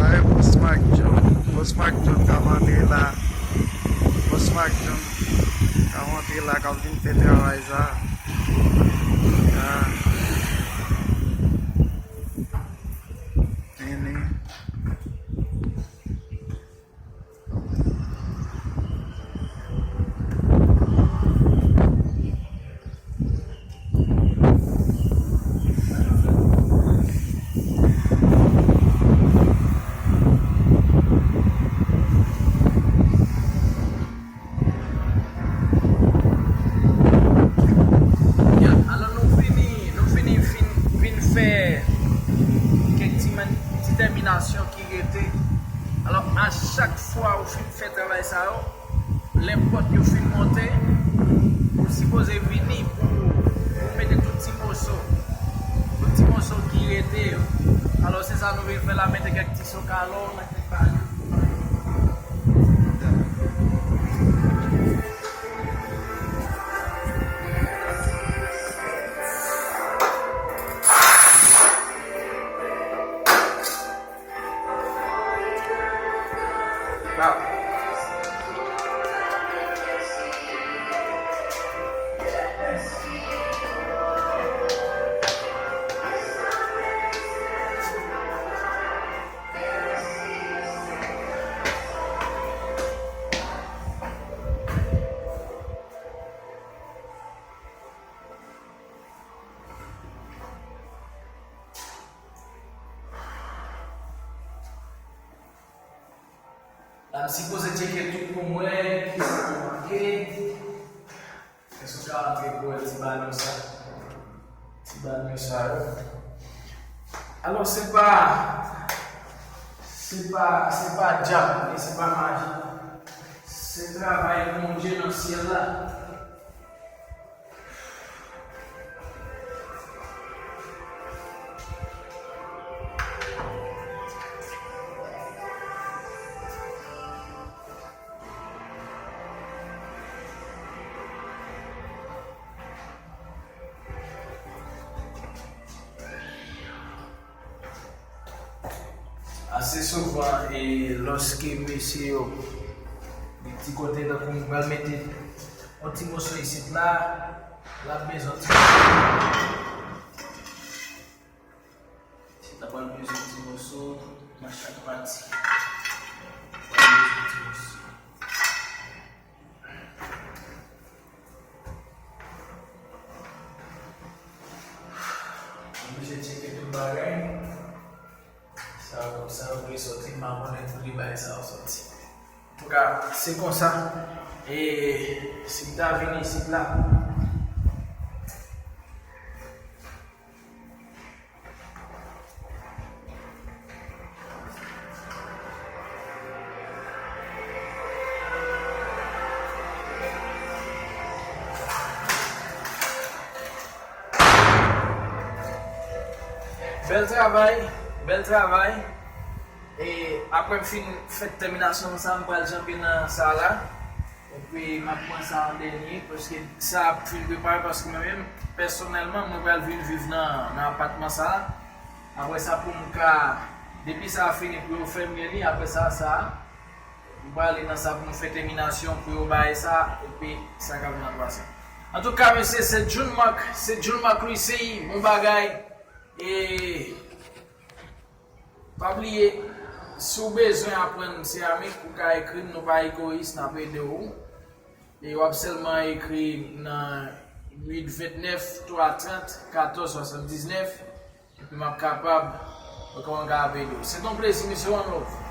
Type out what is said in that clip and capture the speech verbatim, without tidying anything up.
Ay, Boss Mac John, Boss Mac John k ap antre la. Boss Mac John k ap antre la, k ap vin fè travay sa. Ah. Vini. Ya, alò nou vini, nou vini vin, vin fè kèk ti man-, ti tèminasyon ki rete. Alò, a chak fwa ou fin fè travay sa yo, lè pòt yo fin monte, ou sipoze vini pou, pou mete tout ti moso, tout ti moso ki rete yo. Alò, se sa nou vin fè la, mete kèk ti sokalò, mete kèk bagay. La, m sipoze tcheke tout pou m wè kisa ki manke. Èske w ka antre pou wè ti banyo sa? Ti banyo sa yo. Alò, se pa, se pa, se pa djab, e se pa maji. Se travay Bondye nan syèl la. Ase souvan, e, lòske mesye yo gen ti kote tankou m pral mete yon ti moso isit la, l ap bezwen ti moso. Isit la pral bezwen ti moso nan chak pati. Pral bezwen ti moso. Oblije tcheke tout bagay. Sa yo, sa yo vle sòti, m pa konnen kote bagay sa yo sòti. Antouka, se konsa. E si m ta vin isit la, Bèl travay, bèl travay. E apre m fin fè tèminasyon sa, m pral janbe nan sa la. Epi m ap pran sa an dènye, paske sa ap fin prepare, paske mwen menm, pèsonèlman, mwen pral vin viv nan, nan apatman sa. Apre sa, pou m ka, depi sa fini, pou yo fèmen li, apre sa, sa, m prale nan sa pou m fè tèminasyon, pou yo bay sa, epi sa ka vin an twazyèm. Antouka, mesye, se June Mark, se June Mark Lucie, bon bagay. E pa bliye, si w bezwen aprann seramik, ou ka ekri m, nou pa egoyis, n ap ede w. E w ap sèlman ekri nan uit vennèf twa trant katòz swasanndiznèf, epi m ap kapab, mwen ka ede w. Se t on plezi, mesye, one love.